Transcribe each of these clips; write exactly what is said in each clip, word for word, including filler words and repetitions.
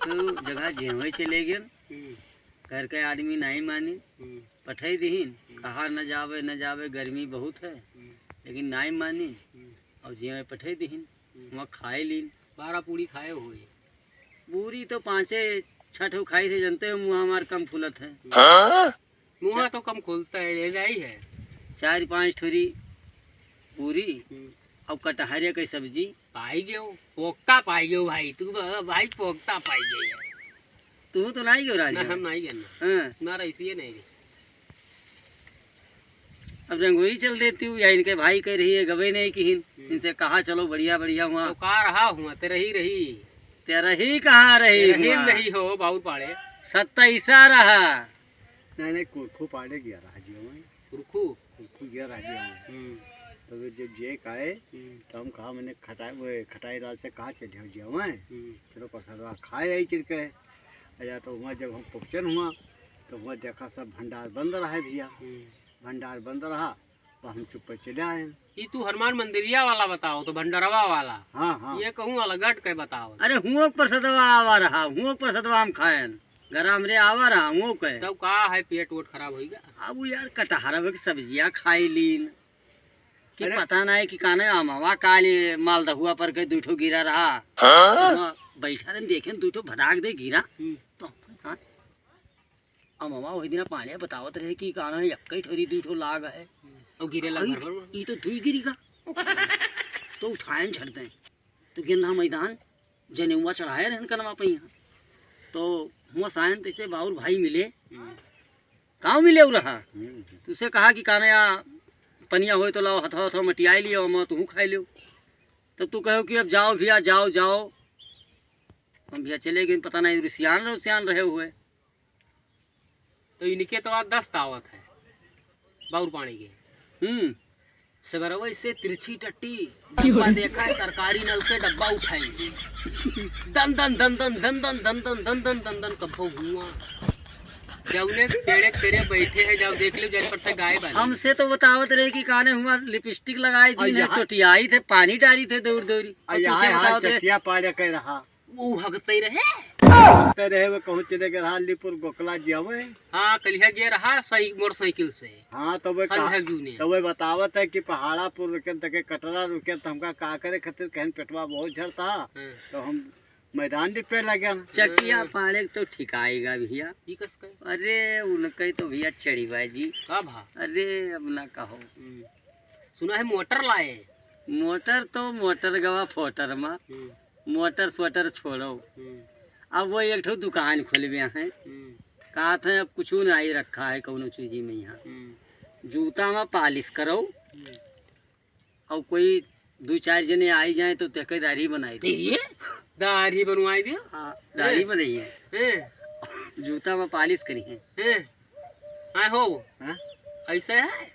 तो जगह जेवै चले गेन, हम्म। घर के आदमी नाई मानी, हम्म। पठै दिहिन, हम्म। कहा न जावे, न जावे, गर्मी बहुत है, हम्म। लेकिन नाई मानी, हम्म। और जेवै पठै दिहिन, हम्म। वहाँ खाए लीन। बारह पूरी खाए हुए। पूरी तो पाँचे छह ठो खाई थे, जनते हो, मुँह हमार कम फूलत है। हाँ? मुँह तो कम खुलता है, ये जाई है। चार पाँच ठोरी पूरी हम्म। और कटहरे के सब्जी। पाई गयो, पोख्ता पाई गयो भाई, तू ब-, भाई पोख्ता पाई गयो। तू तो नाई गयो राजा? ना, हम नाई गए ना। हाँ। हमारा इसी नहीं गए। अब रंगोई चल देती हूँ, या इनके भाई कह रही है, गवे नहीं किहिन, हम्म। इनसे कहा चलो बढ़िया बढ़िया हुआ। तो कहाँ रहा हुआ, तेरा ही रही। तेरा ही कहाँ रही तेरा ही हुआ? नहीं हो, बाउर पाड़े। सत्ताईसा रहा। नहीं, नहीं, कुरखू पाड़े गया रहा जी हमें। कुरखू? कुरखू गया रहा जी हमें। हम्म। तो फिर जब जे का आए, हम्म। तो हम कहा, मैंने खटाई, वो खटाई रात से कहा चले हो जी हमें। हम्म। चलो प्रसादवा खाए आई चिरके। अच्छा, तो वहाँ जब हम पहुँचन हुआ, तो वहाँ देखा सब भंडार बंद रहा है भैया। हम्म। भंडार बंद रहा, तो हम चुप्पे चले आए। ई तू हनुमान मंदिरिया वाला बताओ, तो भंडारवा वाला। हाँ, हाँ। ये कहूँ अलगट के बताओ। अरे, हुओं के प्रसादवा आवा रहा, हुओं के प्रसादवा हम खाएन। घर हमरे आवा रहा, हुओं के। तब का है, पेट वोट खराब होइगा? अब वो यार, कटहरवा के सब्जिया खाई लीन। कि अरे। पता नहीं कि काने अमवा काली मालदहुआ पर के दू ठो गिरा रहा। हाँ? वहाँ बैठा रहन, देखेन, दू ठो भदाक दे गिरा। हम्म। तो, हाँ? अमवा वही दिना पाने बतावत रहे कि काने एक्कै ठोरी दू ठो लाग है। हम्म। और गिरे लाग अरे, भर भर। ई तो दुई गिरी का। तो उठाएन झट दें। तो गेंदा मैदान जनेउआ चढ़ाए रहन कनवा पे यहाँ। तो हुआ सायन तैसे बाउर भाई मिले। हम्म। गाँव मिले उ रहा। हम्म। तो उसे कहा कि काने या पनिया होए तो लाओ, हथवा हथवा मटियाए लियो, हम तुहू खाए लियो। तब तू कहो कि अब जाओ भैया, जाओ, जाओ। हम भैया चले गए, पता नहीं रुसियान रुसियान रहे हुए। तो इनके तो आज दस्त आवत है, बाउर पानी के। हम्म। सवेरवे से तिरछी टट्टी, डब्बा देखा है, सरकारी नल से डब्बा उठाई। दन दन, दन दन, दन दन, दन दन, दन दन, दन दन, कब्बो हुआ। जौने पेड़े के तेरे बैठे हैं, जाओ देख लो, जैसे पड़ता गाय बानी। हमसे तो बतावत रहे कि काने हुआ लिपस्टिक लगाई आ, दी, यहाँ टोटियाई थे, पानी डारी थे दौड़ दौड़ी। आ, और यहाँ, तुझसे यहाँ बतावत रहे। चटिया पाड़े के रहा। वो हगते रहे। हगते रहे, वो कहूँ चले गए रहा, अलीपुर गोकला जियावे। हाँ, कलिया गया रहा साइ-, मोटरसाइकिल से। हाँ, तो वे संझा कहा-, जूने। तो वे बतावत है कि पहाड़ापुर रुके, तके कटरा रुके, तो हमका का करे खातिर, कहेन पेटवा बहुत झरता, हाँ। तो हम मैदान डिपे लगे। चटिया हाँ। पाड़े तो ठिकाएगा भैया। ई कस के? अरे, उनके तो भैया चढ़ी बाजी। का भा? अरे, अब ना कहो। हम्म। सुना है मोटर लाए। मोटर तो मोटर गवा फोटर मा। हम्म। मोटर सोटर छोड़ो। हम्म। अब वो एक ठो दुकान खोलबे हैं। हम्म। कहत हैं अब कुछ नहीं रखा है कौनो चीजी में यहाँ। हम्म। जूता में पालिश करो। हम्म। और कोई दो चार जने आई जाए तो तेके दाढ़ी बनाई दे। ये? दाढ़ी बनवाई दियो? हाँ, दाढ़ी हैं? बनाई है। हैं? जूता में पालिश करी है। हैं? आए हो? हाँ? ऐसे है?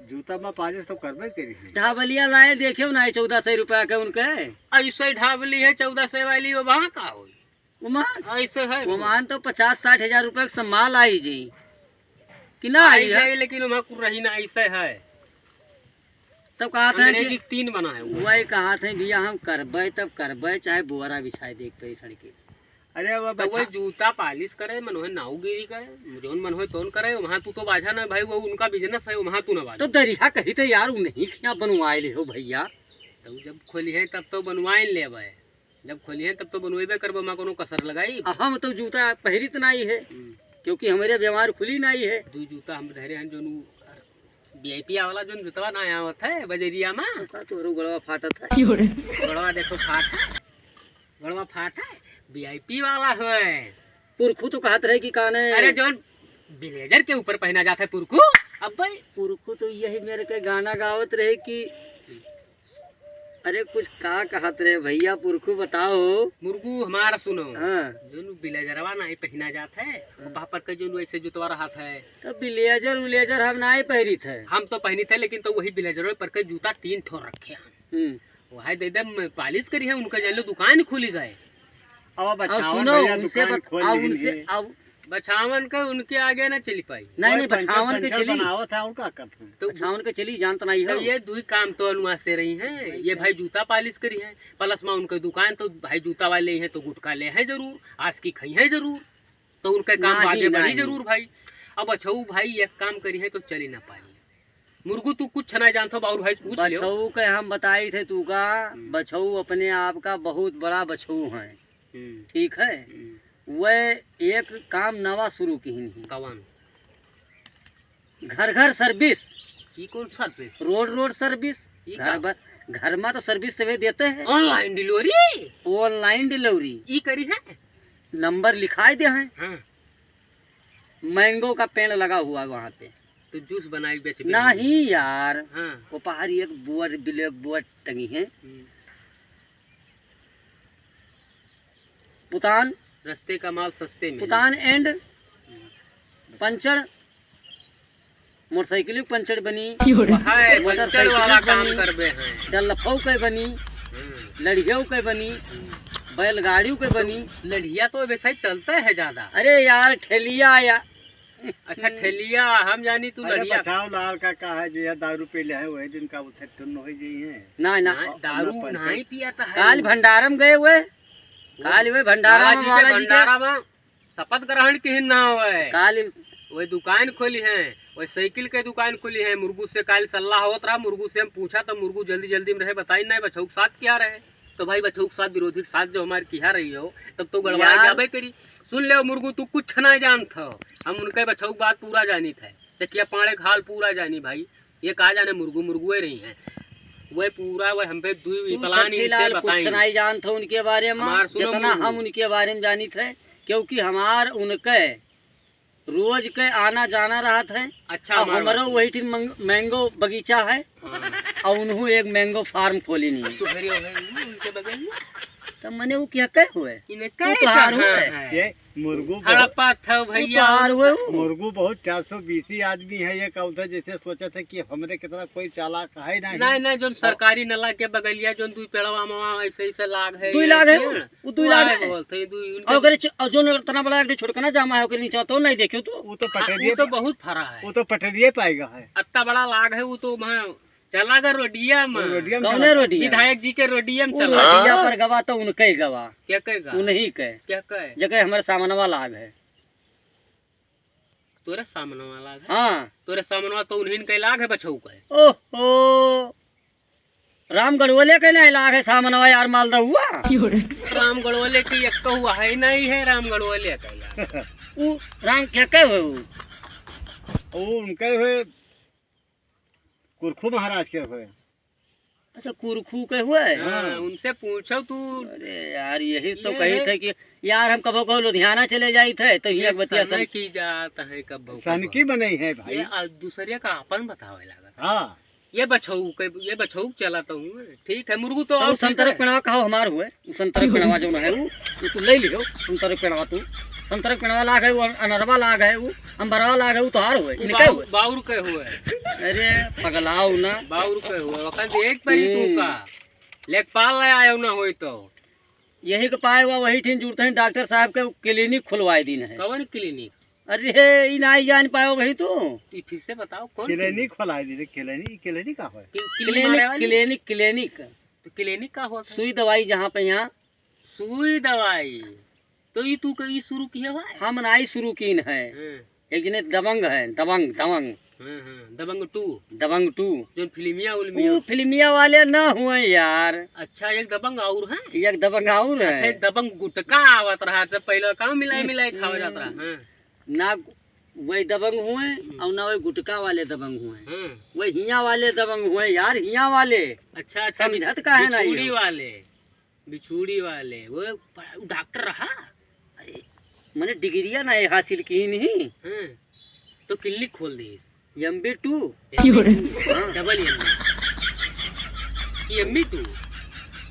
जूता में पालिश तो करबे करी है। ढाबलिया लाए, देखे ना, चौदह सौ रुपया के उनके। ऐसे ढाबली है, चौदह सौ वाली, वो वहाँ का होई? ओमान? ऐसे है। ओमान तो पचास साठ हजार रुपया के सब माल आई जी। कि ना आई आई है? जाए, लेकिन ओमा कुछ रही ना, ऐसे है। तब कहत हैं अंग्रेजी कि तीन बना है वो। वही कहत हैं, भैया, हम करबे तब करबे, चाहे बोरा बिछाए देख पे सड़के। अरे, वो तो बचा- वही जूता पालिश करे, मन होए नाऊ गिरी करे, जौन मन होए तौन करे, वहाँ तू तो बाझा ना भाई, वो उनका बिजनेस है, वहाँ तू ना बाझा। तो दरिया कही थे यार, उ नहीं क्या बनवाए ले हो भैया? तो जब खोली है तब तो बनवाए लेबे, जब खोली है तब तो बनवेबे करबे, वहाँ कोनो कसर लगाई। आ, हम तो जूता पहिरित नहीं है, हम्म। क्योंकि हमारे बीमार खुली नहीं है। दू जूता हम धरे हैं, जौन VIP वाला जौन जूतवा ना आवत है बजरिया में। का तोरो गड़वा फाटत है? क्यों रे? गड़वा देखो फाट है, गड़वा फाट है, VIP वाला है। पुरखू तो कहत रहे कि काने अरे जौन ब्लेजर के ऊपर पहना जाता है पुरखू। अब भाई पुरखू तो यही मेरे के गाना गावत रहे कि अरे कुछ का कहत रहे भैया, पुरखू बताओ। मुर्गू हमारा सुनो। हाँ। जौन ब्लेजरवा नहीं पहना जात है, हाँ। बाप पर के जौन वैसे जुतवा रहत है। तो ब्लेजर उलेजर हम नहीं पहनित है। हम तो पहनित है, लेकिन तो वही ब्लेजर पर के जूता तीन ठो रखे हैं। हम्म। वही दे दे, पालिश करी है, उनका जान लो दुकान खुली गए। अब अब बताओ सुनो, भैया, उनसे दुकान बत-, खोल अब लेंगे। उनसे, अब बछावन के उनके आगे ना चली पाई। नहीं, नहीं, बछावन के चली। बनावत है, और का करते हैं? तो बछावन के चली, जानत नहीं तो हो। ये दुई काम तो अनुआ से रही हैं, ये भाई जूता पालिश करी हैं, प्लस में उनके दुकान तो भाई जूता वाले हैं तो गुटखा ले हैं जरूर, आशिकी खाई हैं जरूर, तो उनके काम नहीं, आगे बढ़ी नहीं। जरूर भाई। अब बछऊ भाई एक काम करी है तो चली ना पाई। मुर्गू तू कुछ ना जानत हो, बाउर भाई से पूछ लियो। बछऊ के हम बताई थे तू का, हम्म। बछऊ अपने आप का बहुत बड़ा बछऊ है, हम्म। ठीक है? हम्म। वह एक काम नवा शुरू किहिन ही। कवन? घर घर सर्विस। ई कौन सर्विस? Road road service. ई घर का? बर-, घर में तो सर्विस सभी देते हैं। Online delivery? Online delivery. ई करी है? नंबर लिखाई दे हैं। हाँ। मैंगो का पेड़ लगा हुआ है वहाँ पे। तो जूस बनाई बेच भी नहीं यार। हाँ। वो पहाड़ी एक बुआ, ब्लैक बुआ टंगी है। हम्म। पुतान। रस्ते का माल सस्ते में। पुतान एंड हम्म। पंचर, मोटरसाइकिल पंचर बनी, क्यों रे? वहाँ मोटरसाइकिल पंचर वाला काम बनी, करबे हैं। डल्लफौ के बनी, हम्म। लड़ियौ के बनी, हम्म। बैलगाड़ियों के बनी। लड़िया तो वैसे ही चलता है ज्यादा। अरे यार, ठेलिया या अच्छा, ठेलिया, हम जानी तू अरे लड़िया। बचाओ लाल का, का है, जो यह दारू पी ले है, वही दिन का उठे टुन्न हो गई है। ना, ना। ना, दारू अपना पंचर नहीं पिया था। काल भंडारम गए हुए, काल हुए भंडारा बाबा जी के वाला जी के। भंडारा में शपथ ग्रहण की ही ना हुए। काल वही दुकान खोली है, वही साइकिल के दुकान खोली है। मुर्गू से काल सलाह होत रहा, मुर्गू से हम पूछा तो मुर्गू जल्दी जल्दी में रहे, बताई नहीं बछऊ के साथ क्या रहे। तो भाई बछऊ के साथ विरोधी के साथ जो हमारे किहा रही हो, तब तो गड़बड़ा यार। जाबे करी। सुन ले मुर्गू, तू कुछ ना जानत हो, हम उनके बछऊ के बात पूरा जानित है, चकिया पाड़े के हाल पूरा जानी भाई। ये का जाने मुर्गू मुर्गुए रही हैं, वह पूरा वह हम पे दुई तू प्लान छठी इनसे लाल कुछ बताई। नहीं जानत हो उनके बारे में, हमार सुनो जितना मुर्गू। हम उनके बारे में जानित है, क्योंकि हमार उनके रोज के आना जाना रहत है। अच्छा, अब हमार हमरो बात वही सुनो। ठिन मंग-, मैंगो बगीचा है। हाँ। और उन्हों एक मैंगो फार्म खोली नहीं। तो घरे हो गए उनके बगल में? तो मने वो क्या कहे हुए? इन्हें वो कहे तो हार कहाँ हुए। है? ये मुर्गू बहुत हड़पा था वो भैया। तो हार हुए वो। मुर्गू बहुत चार सौ बीसी आदमी है, ये का उधर जैसे सोचा था कि हमरे कितना कोई चालाक है नहीं। नहीं, नहीं, जोन सरकारी नला के बगलिया जोन दुई पेड़वा में वहाँ ऐसे, ऐसे लाग है, दुई ये लाग है। पेड़। वो दुई वो लाख आए है। बोलते हैं, दुई उनके और ओकरे छ-, और जोन इतना बड़ा एक छोटकना जामा है, ओकरे नीचे तो नहीं देखियो तू। वो तो हाँ, पटरिए वो तो पे-, बहुत फरा है। वो तो पटरिए पाएगा है। अत्ता बड़ा लाग है, वो तो वहाँ चला गया रोडिया में। वो रोडिया में कौने चला। रोडिया? विधायक जी के रोडिया में वो चला। रोडिया पर गवा तो उनके गवा। क्या कहेगा? उन्हीं के। क्या कहे? जगह हमारे सामनवा लाग है। तोरे सामनवा लाग है? हाँ। तोरे सामनवा तो उन्हीं के लाग है, बछऊ का है। ओहो। राम गढ़वलिया के नहीं लाग है सामनवा यार, मालदहुआ। राम गढ़वलिया के एक हुआ है नहीं है, राम गढ़वलिया का यार। उ राम के के हुए उ? वो उनके हुए, कुरखू महाराज के हुए। अच्छा, कुरखू के हुए? हाँ, हाँ। उनसे पूछो तू। अरे यार, यही तो ये कही है। थे कि यार हम कबो कबो लुधियाना चले जाई थे, तो ये ये बतिया सन सन की जात है कबो कबो। सनकी बनई है भाई। ये आ, दूसरे का अपन बतावे लागत। हाँ। ये बछऊ के, ये बछऊ चला तो हूँ, ठीक है, मुर्गू तो तो और उ संतरे ठीक है। पेड़वा कहो हमार हुए, उ संतरे पेड़वा जो है उ, उ तू ले लियो, संतरे पेड़वा तू, संतरे पेड़वा लाग है, उ अनरवा लाग है, उ अंबरवा लाग है, उ तोहार हुए, उ इनके बाउ-, हुए। बाउर के हुए। अरे पगलाओ ना। बाउर के हुए, वक्त एक बारी तू हम्म। का लेखपाल ले आयो ना होई तो। यही के पाए हुआ वही ठिन जुड़ते हैं डॉक्टर साहब के क्लिनिक खुलवाए दिन है। कवन क्लिनिक? अरे, ई नाई जान पायो भाई तू। ई फिर से बताओ, कौन क्लिनिक? क्लिनिक खोला है दीदी, क्लिनिक, क्लिनिक का है? कि-, किल्ली मारे क्लिनिक, वाली? Clinic, clinic. तो क्लिनिक का होता है? सुई दवाई जहाँ पे यहाँ। सुई दवाई? तो ई तू कहीं शुरू किया हुआ है? हम नाई शुरू कीन है। हाँ। एक जने दबंग है, दबंग, दबंग। हाँ, हाँ, दबंग टू। दबंग टू। जोन फिल्मिया उल्मिया। वो फिल्मिया वाले ना हुए यार। अच्छा, एक दबंग और है? एक दबंग और है। अच्छा, एक दबंग गुटका आवत रहा, तो पहले का मिलाई मिलाई खावा जात रहा। हाँ। ना वही दबंग हुए हम्म। और ना वही गुटका वाले दबंग हुए। हाँ। वही हिया वाले दबंग हुए यार, हिया वाले। अच्छा, अच्छा, समझत काहे ना बिछुड़ी हो? वाले। बिछुड़ी वाले, वो प-, वो डॉक्टर रहा। अरे, मने डिग्रिया ना ये हासिल की नहीं। हाँ, तो क्लिनिक खोल दी। M B two. M B two. हाँ। Double M B. M B two.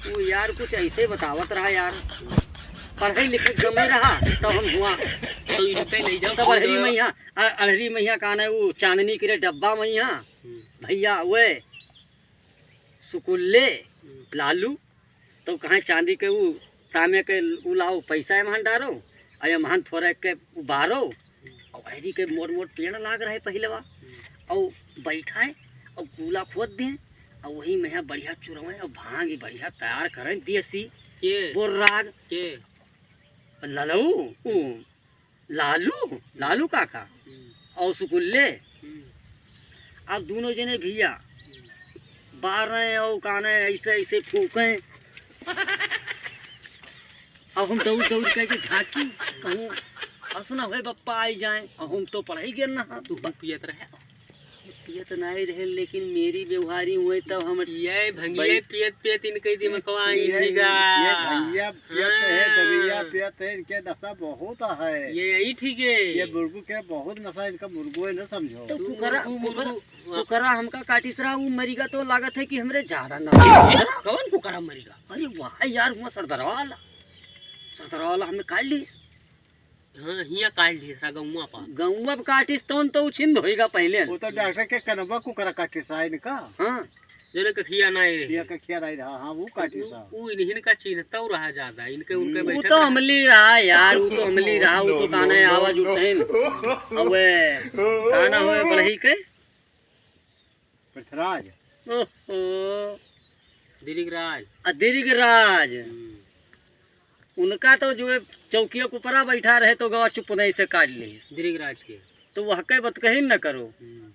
वो यार कुछ ऐसे बतावत रहा यार। पढ़े लिखे के समय रहा, तब हम हुआ। तो इनके ले जाओ, तब अड़हरी मैया, अ-, अड़हरी मैया का ना वो चांदनी के डब्बा मैया। हम्म। भैया, वे सुकुल्ले, हम्म। लालू, तो कहाँ चांदी के उ तामे के उ लाओ, पैसा एमहन डारो, अरे महन थोड़ा के उबारो, और अहरी के मोट मोट पेड़ लाग रहे पहिलवा, और बैठाए, और कूला खोद दे, और वही में बढ़िया चुरवे, और भांग ही बढ़िया तैयार करें देसी। के? बोर्राग। के? लालू, उ, लालू, लालू काका। हम्म। और सुकुल्ले। हम्म। अब दोनों जने भैया, हम्म। बार रहे और काने ऐसे, ऐसे फूके। अब हम दौड़, दौड़ करके झांकी, कहूँ अस ना होए बप्पा आई जाए, और हम तो पढ़ाई गए ना। तू पियत रहे? पियत नहीं रहे, लेकिन मेरी व्यवहारी हुए तब हम ये भंगिया भाई। पियत पियत इनके दिमकवा ये, ऐंठीगा। ये भंगिया पियत है, हाँ। दबिया पियत है, इनके नशा बहुत है। ये यही ठीक है। ये मुर्गू के बहुत नशा, इनका मुर्गू है ना समझो। तो तू कुकरा, मुर्गू, कुकरा, मुर्गू। कुकरा हमका काटिस रहा, वो मरीगा तो लागत है कि हमरे ज्यादा ना। कौन कुकरा मरीगा? अरे वाह यार, हुआ सरदरवा वाला, सरदरवा वाला हमने काट ली। हाँ, हियाँ काट ली था गौवा पर। गौवा पर काटिस तौन तो उछिंद होइगा पहले। वो तो डॉक्टर के कनवा कुकरा काटिस रहा इनका। हाँ। जने कखिया ना ये। ये कखिया नहीं रहा, हाँ, वो काटिस रहा। वो इन्हीं का चिन्हता रहा ज्यादा, इनके उनके हम्म। वो बैठक तो रहा। हमली रहा यार, वो तो हमली रहा, वो तो ताने आवाज उठेन। अबे, ताना होए बढ़ई के। पृथ्वीराज। ओहो। दिरिगराज। आ, दिरिगराज। हम्म। उनका तो जो है चौकिया के ऊपरा बैठा रहे तो गवा चुप नहीं से काट ली। दिरिगराज के। तो वह के बतकही न करो। हम्म।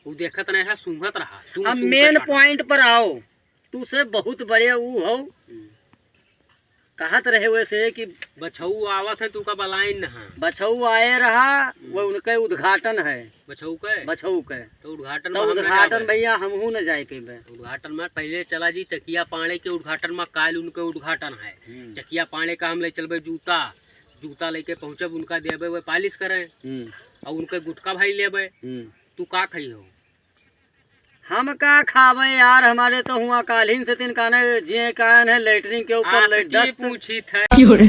वो देखत नहीं रहा, सूंघत रहा। सूंघ, अब सूंघ के main काटा। Point पर आओ। तू से बहुत बड़े ऊ हो। हम्म। कहत रहे वैसे कि बछऊ आवत है, तू का बलाइन न है। बछऊ आए रहा, हम्म। वो उनके उद्घाटन है। बछऊ के? बछऊ के। तो उद्घाटन तो में हम ना उद्घाटन जाबे। भैया हमहू न जाए पेबे। उद्घाटन में पहले चला जी चकिया पांड़े के उद्घाटन में, काल उनके उद्घाटन है। हम्म। चकिया पांड़े का हम ले चलबे जूता, जूता लेके पहुँचब, उनका देबे, वे polish करे। हम्म। और उनके गुटखा भाई लेबे। हम्म। तू का खई हो? हम का खाबे यार, हमारे तो हुआ काल्हिन से तीन काने जे कान है लेटरिन के ऊपर आस ले की डस्ट। पूछी थे। क्यों रे?